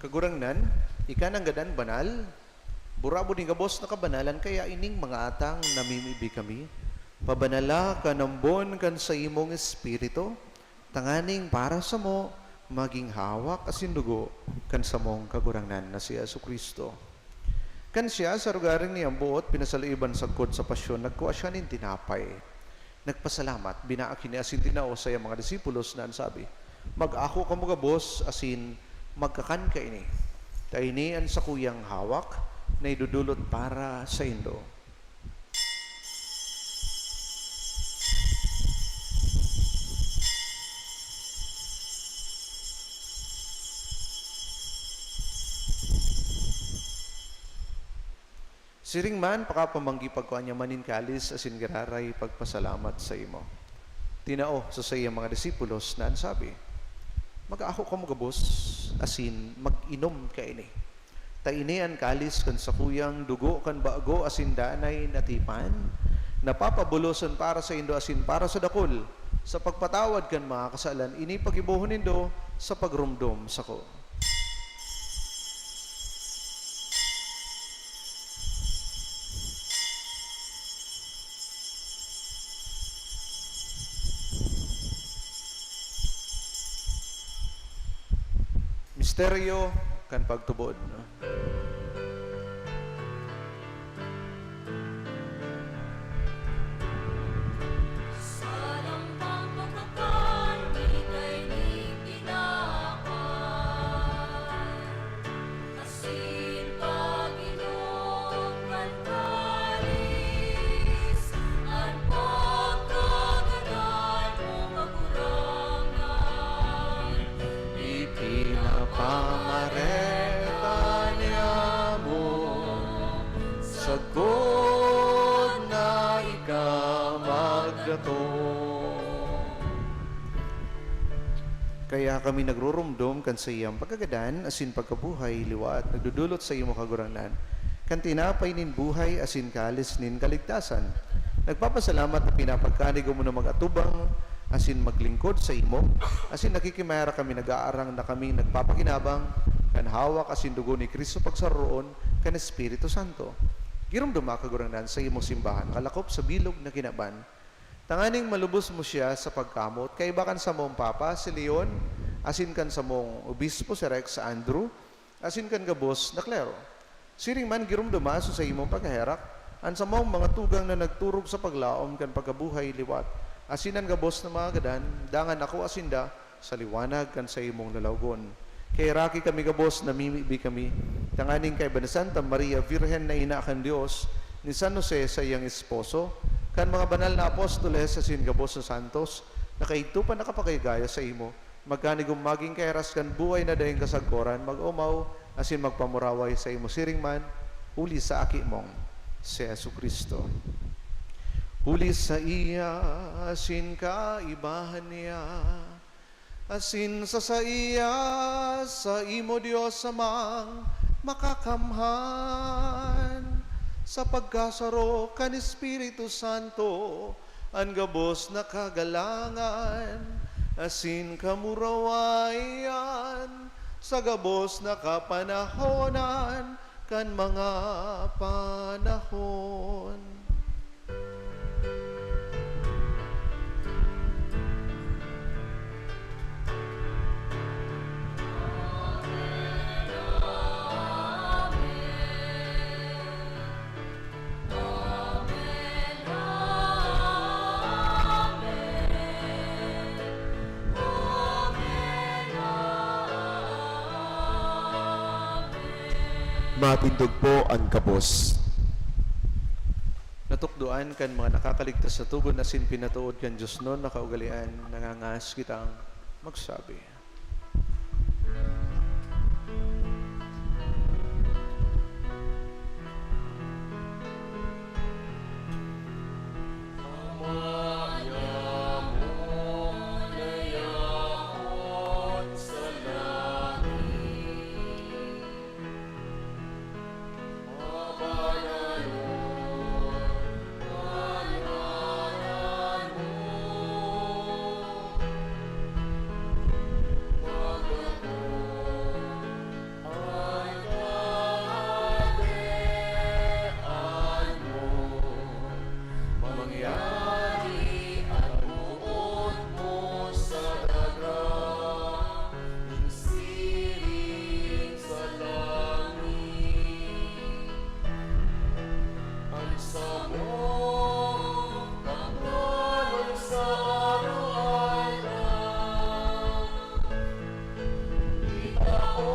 Kagurangnan, ika nanggad an banal, burabod nin gabos na kabanalan, kaya ining mga atang namimibi kami, pabanala kan ambon kan saimong Espiritu, tanganing para samo magin hawak asin dugo kan samong Kagurangnan na si Jesu-Cristo. Kan siya, sa arogaring niyang boot, pinasaluiban sagkod sa pasyon, nagkua siya nin tinapay. Nagpasalamat, binaak ini asin tinao sa iyang mga disipulos na an sabi, "Mag-ako kamo gabos asin magkakan kaini. Ta ini an sakuyang hawak na idodolot para saindo." Siring man, pakapamanggi pagkua niya man nin kalis asin giraray pagpasalamat saimo. Tinao sa saiyang mga disipulos na an sabi, "Mag-ako kamo gabos asin mag-inom kaini. Ta ini an kalis kan sakuyang dugo kan bago asin danay na tipan, na papabuloson para saindo asin para sa dakul, sa pagpatawad kan mga kasalan. Ini paggibohon nindo sa pagromdom sako." Misteryo kan pagtubod. Sa lambang pagkakan, di kaini pinaakan. Asin pag-inom kan kalis, an pagkagadan mo, Kagurangnan, ipinapamareta niamo, sagkod na ika magdatong. Kaya kami nagrurumdom kan saiyang pagkagadan asin pagkabuhay liwat, nagdodolot sa imo, Kagurangnan, kan tinapay nin buhay asin kalis nin kaligtasan. Nagpapasalamat na pinapagkanig mo na mag-atubang asin maglingkod sa imo, asin nakikimaherak kami, nag-aarang na kami nagpapakinabang kan hawak asin dugo ni Cristo pagsaroroon kan Espiritu Santo. Giromdoma, Kagurangnan, sa imong simbahan, makalakop sa bilog na kinaban, tanganing malubos mo siya sa pagkamot, kaiba kan samong Papa, si Leon, asin kan samong Obispo, si Rex Andrew, asin kan gabos na klero. Siring man, giromdoma sa saimong pagkaherak an samong mga tugang na nagturog sa paglaom kan pagkabuhay liwat, asin an gabos na mga gadan, dangan akoa sinda sa liwanag kan saimong lalawgon. Kaheraki kami gabos, namimibi kami, tanganing kaiba ni Santa Maria, Birhen na ina kan Dios, ni San Jose, saiyang esposo, kan mga banal na apostoles asin gabos na santos na kaidto pa nakapagaya-gaya saimo, magkanig o magin kahiras kan buhay na daing kasagkoran, mag-omaw asin magpamuraway saimo siring man, huli sa Aki mong si Jesu-Cristo. Huli saiya, asin kaibahan niya, asin sa saiya, saimo, Dios Amang makakamhan, sa pagkasaro kan Espiritu Santo, an gabos na kagalangan asin kamurawayan sa gabos na kapanahonan kan mga panahon. Matindog po an gabos. Natukdoan kan mga nakakaligtas sa tugon asin pinatood kan diosnon na kaugalean, nangangaas kitang magsabi. Siring sa langit an samong kakanon sa araw-araw. Itao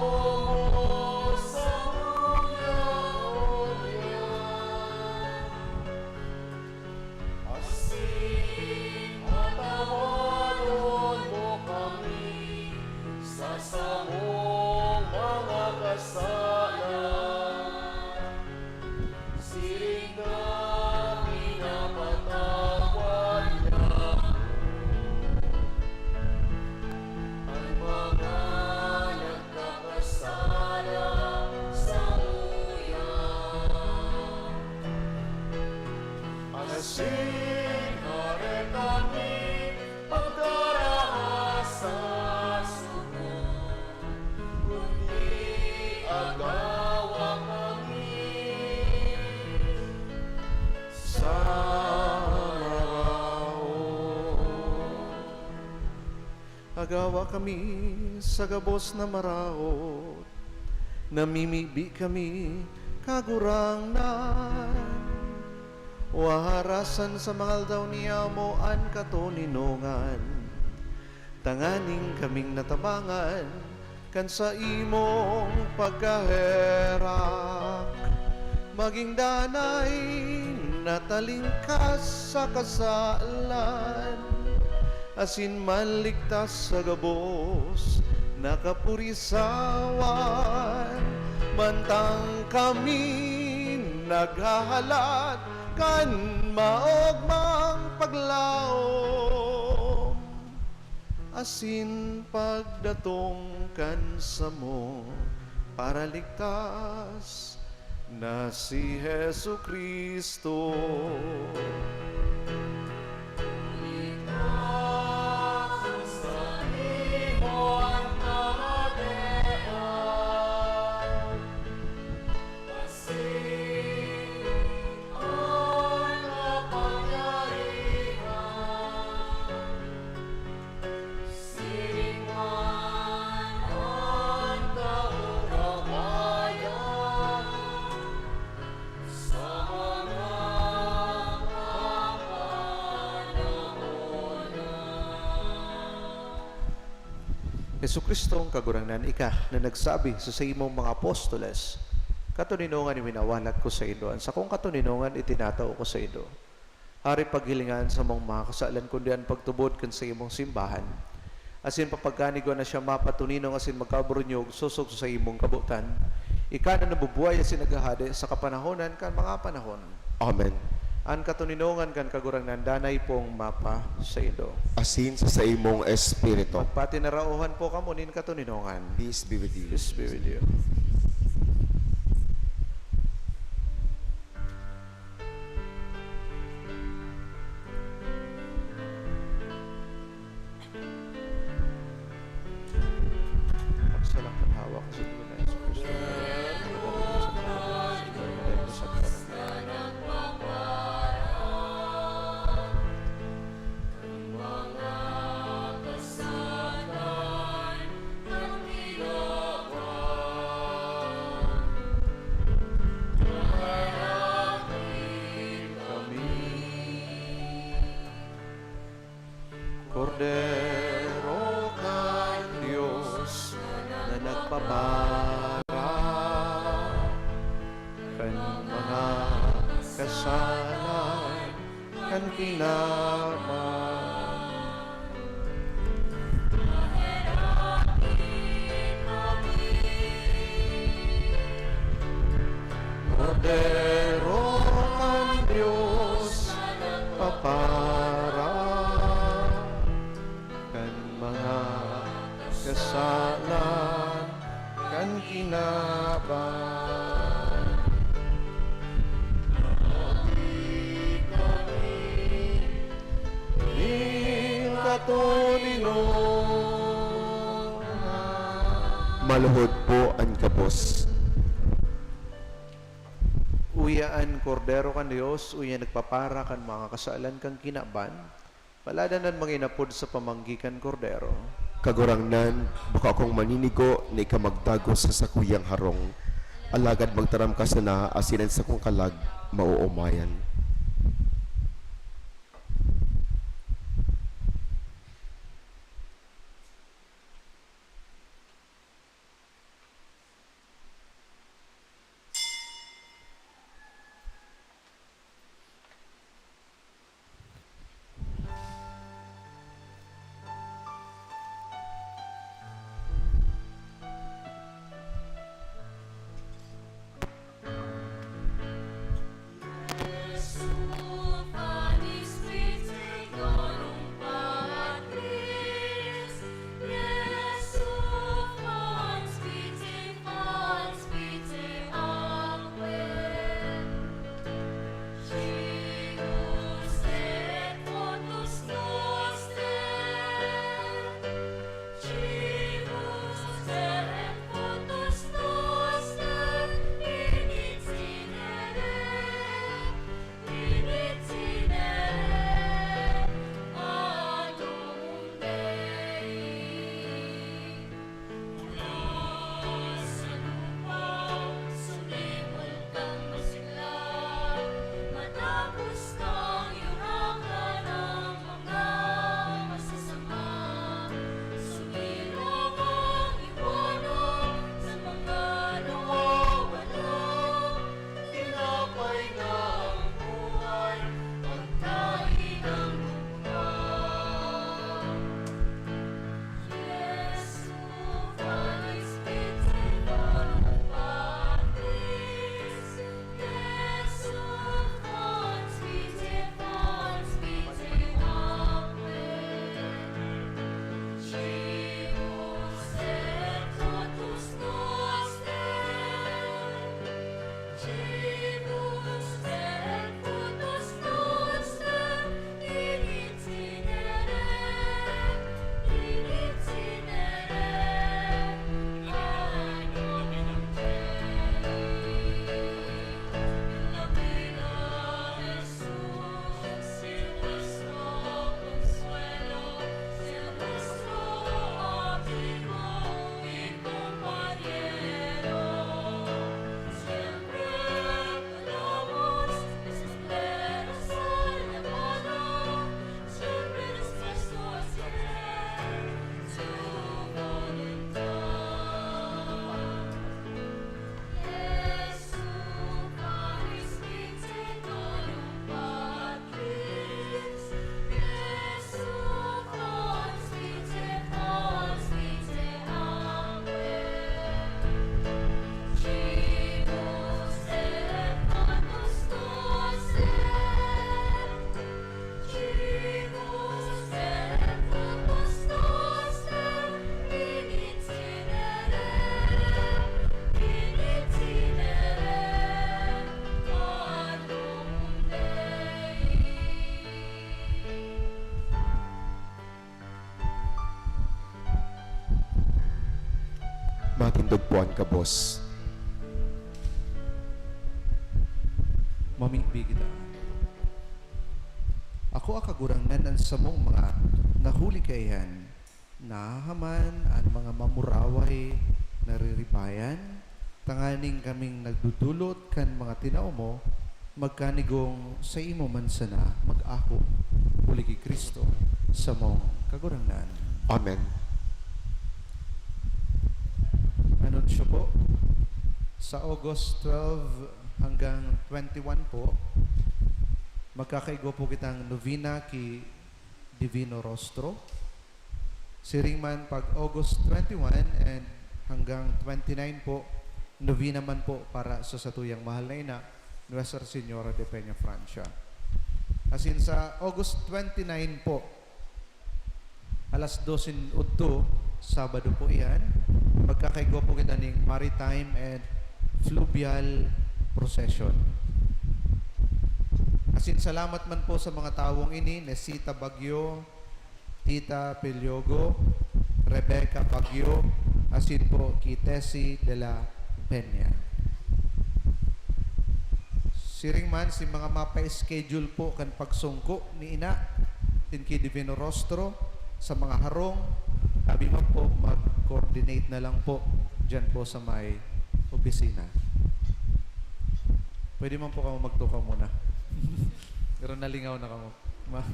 mo sa among yaon. Asin patawaron mo kami sa samong mga kasalan, siring na pinapatawad niamo an mga nagkakasala saiya. Asin hare kami pagkaraha sa suko, kundi agawa kami sa maraot. Agawa kami sa gabos na maraot. Namimibi kami, Kagurangnan. Waharasan sa mga aldaw niyamo an katoninongan, tanganing kaming natabangan kan saimong pagkaherak, maging danay na talingkas sa kasalan, asin manligtas sa gabos na kapurisawan, mantang kami naghahalat kan maogmang paglaom. asin pagdatong kan samo Paraligtas na si Jesu-Cristo. Jesu-Cristo, ang Kagurangnan, ika na nagsabi sa saimong mga apostoles, "Katoninongan minawalat ko saindo, an sakong katoninongan itinatao ko saindo." Hari paghilinga an samong mga kasalan, kundi an pagtubod kan saimong simbahan. Asin papagkanigwa na siya mapatuninong asin magkaburunyog sosog sa saimong kabotan. Ika na nabubuhay asin naghahade sa kapanahonan kan mga panahon. Amen. An katoninongan kan Kagurangnan danay pong mapa saindo. Asin sa saimong espiritu. Magpatinarauhan po kamo nin katoninongan. Peace be with you. Peace be with you. Pagsalak kan hawak sa Ginoong Jesu-Cristo. Kordero kan Dios na nagpapara kan mga kasalan kan kinaban. Kordero kan Dios, papara kan mga kasalan kan kinaban. Nin katoninongan. Maluhod po an gabos. Uya an Kordero kan Dios, uya nagpapara kan mga kasalan kan kinaban. Paladanan mga inapod sa pamanggi kan Kordero. Kagurangnan, bako akong maninigo na ika magdagos sa sakuyang harong, alagad magtaram ka sana asin an sakong kalag maoomayan. tindog po an gabos. Mamibi kita. Akoa, Kagurangnan, an samong mga nahuli kaiyan, nahahaman an mga mamuraway nariribayan, tanganing kaming nagdudulot kan mga tinao mo, magkanigong saimo man sana mag-ako, huli ki Cristo, samong Kagurangnan. Amen. Anunsyo po, sa August twelve hanggang twenty-one po, magkakaigwa po kitang novena ki Divino Rostro. Siring man, pag August twenty-one and hanggang twenty-nine po, novena man po para sa satuyang mahal na ina, Nuestra Señora de Peña Francia. Asin sa August twenty-nine po, alas dos nin udto, Sabado po iyan, magkakaigwa po kita ning Maritime and Fluvial Procession. Asin salamat man po sa mga tawong ini, Nesita Bagyo, Tita Peliogo, Rebecca Bagyo, asin po ki Tessie de la Peña. Siring man, si mga mapa-schedule po kan pagsungko ni Ina, asin ki Divino Rostro, sa mga harong, sabi man po, mag-coordinate na lang po dyan po sa may opisina. Pwede man po kamo magtukaw muna. Pero nalingaw na kamo. Ma-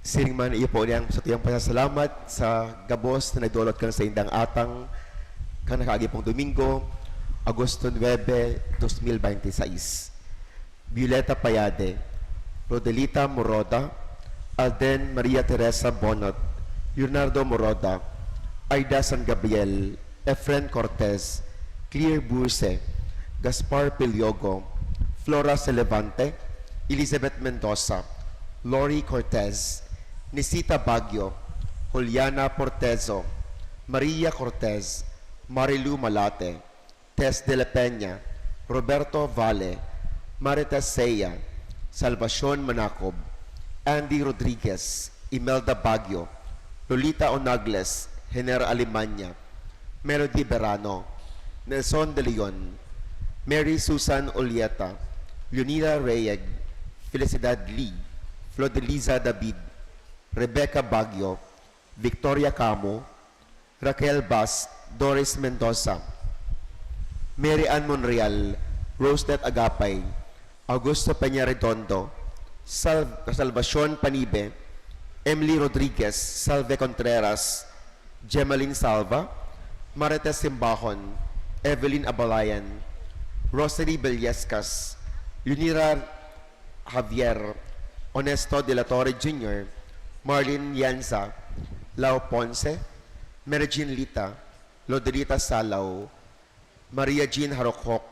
Siring man, iyo po niyang satuyang pasasalamat sa gabos na nagdolot kan saindang atang kan nakaagi pong Domingo, Agosto nuebe, dos mil bente seis. Violeta Payade, Rodelita Moroda, Alden Maria Teresa Bonot, Leonardo Moroda, Aida San Gabriel, Efren Cortez, Clear Burse, Gaspar Peliogo, Flora Celevante, Elizabeth Mendoza, Lori Cortez, Nisita Baguio, Juliana Portezo, Maria Cortez, Marilu Malate, Tess de la Peña, Roberto Valle, Marites Sea, Salvacion Manacob, Andy Rodriguez, Imelda Baguio, Lolita Onagles, Hener Alemania, Melody Berano, Nelson de Leon, Mary Susan Olieta, Leonida Reyeg, Felicidad Lee, Flodeliza David, Rebecca Baguio, Victoria Camo, Raquel Bas, Doris Mendoza, Mary Ann Monreal, Roselet Agapay, Augusto Peña Redondo, Sal-, Salvacion Panibe, Emily Rodriguez, Salve Contreras, Gemaline Salva, Marites Simbahon, Evelyn Abalayan, Rosary Bellescas, Lunira Javier, Honesto de la Torre Junior, Marlene Lianza, Lau Ponce, Mary Jean Lita, Lodelita Salao, Maria Jean Harokhok,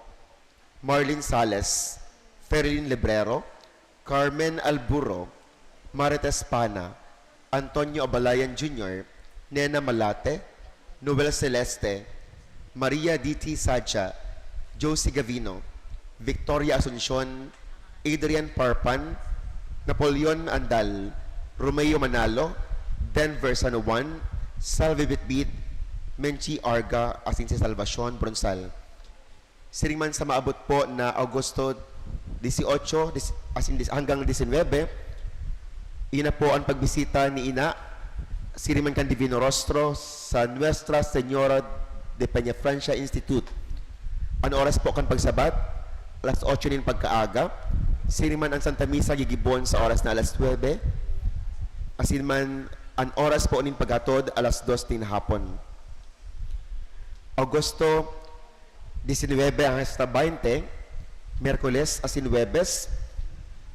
Marlene Sales, Ferlin Lebrero, Carmen Alburo, Marites Pana, Antonio Abalayan Junior, Nena Malate, Noel Celeste, Maria D T Sacha, Josie Gavino, Victoria Asuncion, Adrian Parpan, Napoleon Andal, Romeo Manalo, Denver San Juan, Salvi Bitbit, Menchi Arga, asin si Salvacion Bronsal. Siring man sa maabot po na Agosto dieciocho, dis-, asin dis-, hanggang diecinuebe, iyan na po ang pagbisita ni Ina, siring man kan Divino Rostro, sa Nuestra Señora de Peñafrancia Institute. An oras po kan pagsabat, alas otso nin pagkaaga. Siring man an Santa Misa gigibohon sa oras na alas nuebe. Asin man, an oras po nin paghatod, alas dos nin hapon. Agosto diecinuebe hasta veinte, Miyerkules asin Huwebes,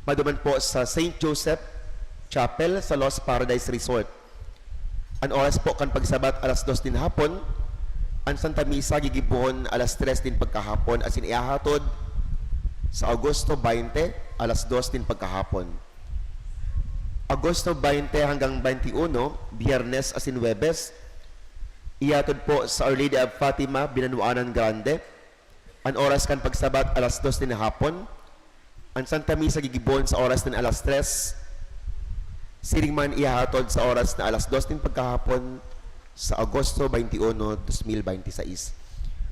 maduman po sa Saint Joseph Chapel sa Lost Paradise Resort. An oras po kan pagsabat, alas dos nin hapon. An Santa Misa gigibohon alas tres nin pagkahapon asin ihahatod sa Agosto veinte, alas dos nin pagkahapon. Agosto veinte hanggang veintiuno, Biyernes asin Huwebes, ihatod po sa Our Lady of Fatima, Binanuanan Grande. An oras kan pagsabat, alas dos nin hapon. An Santa Misa gigibohon sa oras nin alas tres. Siring man ihahatod sa oras na alas dos nin pagkahapon sa Agosto twenty-one, twenty twenty-six.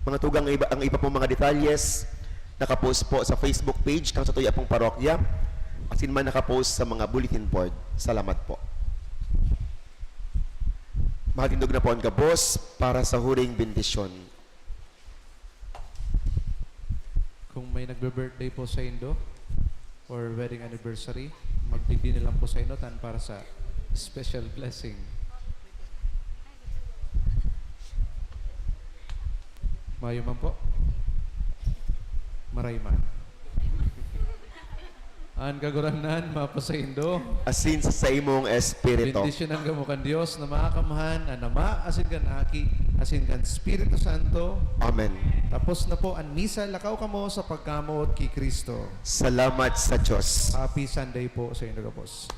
Mga tugang, ang iba, ang iba pong mga detalles, nakapost po sa Facebook page kan satuya pong parokya, asin man nakapost sa mga bulletin board. Salamat po. Mahatindog na po ang gabos para sa huring bendisyon. Kung may nagbe-birthday po sa indo or wedding anniversary, magdigdi na lang po sa indo tan para sa special blessing. Mayo man po. Maray man. An Kagurangnan mapasaindo. Asin sa saimong espiritu. Bendisyonan kamo kan Dios na Makakamhan, an Ama, asin kan Aki, asin kan Espiritu Santo. Amen. Tapos na po an misa, lakaw kamo sa pagkamoot ki Cristo. Salamat sa Diyos. Happy Sunday po sa inyo gabos.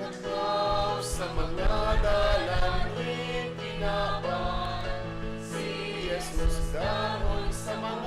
Lakaw sa mga dalan nin kinaban, si Jesus dahon sa mga